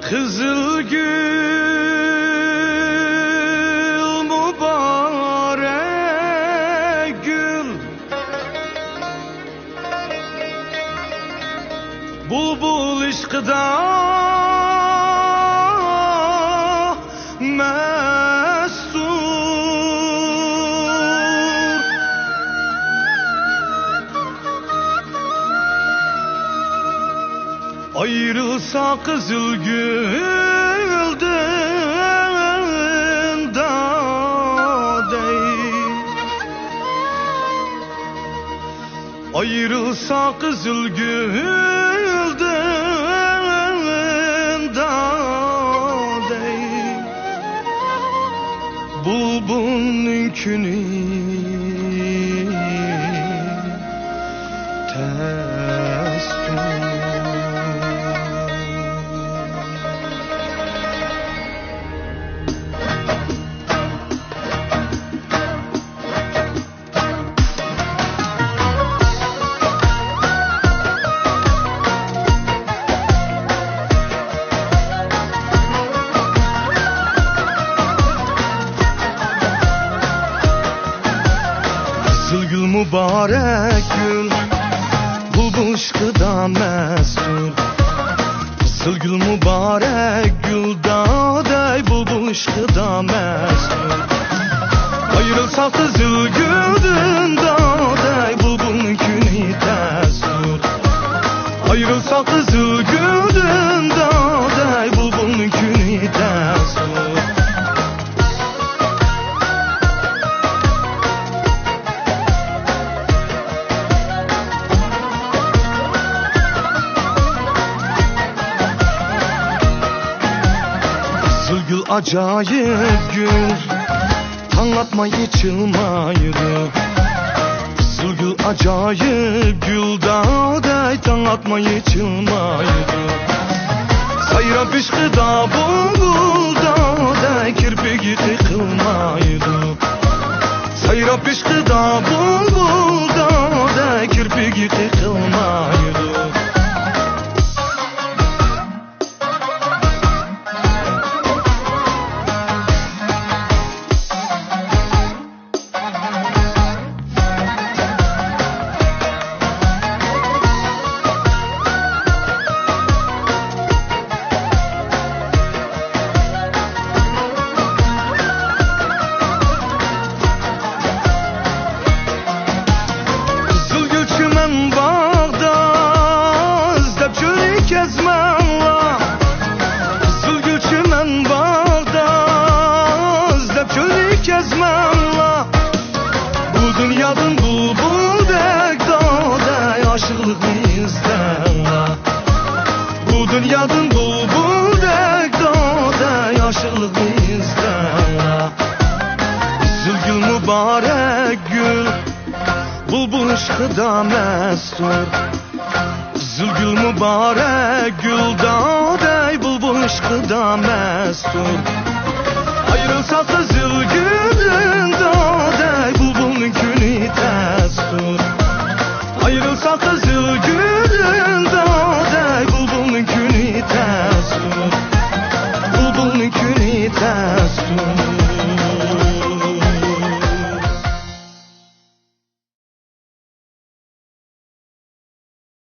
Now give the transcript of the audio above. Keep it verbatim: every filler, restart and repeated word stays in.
قىزىل گۈل، مۇبارەك گۈل، بۇلبۇل ئىشقىدا مەستۇر. ئايرىلسا قىزىل گۈلدىن دادەي، ئايرىلسا قىزىل گۈلدىن دادەي، بۇلبۇلنىڭ كۈنى تەستۇر. قىزىل گۈل، مۇبارەك گۈل، بۇلبۇل ئىشقىدا مەستۇر. قىزىل گۈل، مۇبارەك گۈل، دادەي، بۇلبۇل ئىشقىدا مەستۇر. ئايرىلسا قىزىل گۈلدىن دادەي، بۇلبۇلنىڭ كۈنى تەستۇر. ئايرىلسا قىزىل گۈلدىن دادەي، بۇلبۇلنىڭ كۈنى تەستۇر. قىزىل گۈل ئاجايىپ گۈل، تاڭ ئاتماي ئېچىلمايدۇ. قىزىل گۈل ئاجايىپ گۈل، دادەي، تاڭ ئاتماي ئېچىلمايدۇ. سايراپ ئىشقىدا بۇلبۇل، دادەي، كىرپىكى قېقىلمايدۇ. سايراپ ئىشقىدا بۇلبۇل، دادەي، كىرپىكى قېقىلمايدۇ. قىزىل گۈل، چىمەن باغدا ئىزدەپ چۆلنى كەزمەڭلار. قىزىل گۈل، چىمەن باغدا ئىزدەپ چۆلنى كەزمەڭلار. بۇ دۇنيادىن بۇلبۇلدەك دادەي ئاشىقلىقنى ئىزدەڭلار. بۇ دۇنيادىن بۇلبۇلدەك دادەي ئاشىقلىقنى ئىزدەڭلار. قىزىل گۈل، مۇبارەك گۈل، بۇلبۇل ئىشقىدا مەستۇر. قىزىل گۈل، مۇبارەك گۈل، دادەي، بۇلبۇل ئىشقىدا مەستۇر. ئايرىلسا قىزىل گۈلدىن دادەي، بۇلبۇلنىڭ كۈنى تەستۇر. ئايرىلسا قىزىل گۈلدىن دادەي، بۇلبۇلنىڭ كۈنى تەستۇر. بۇلبۇلنىڭ كۈنى تەستۇر.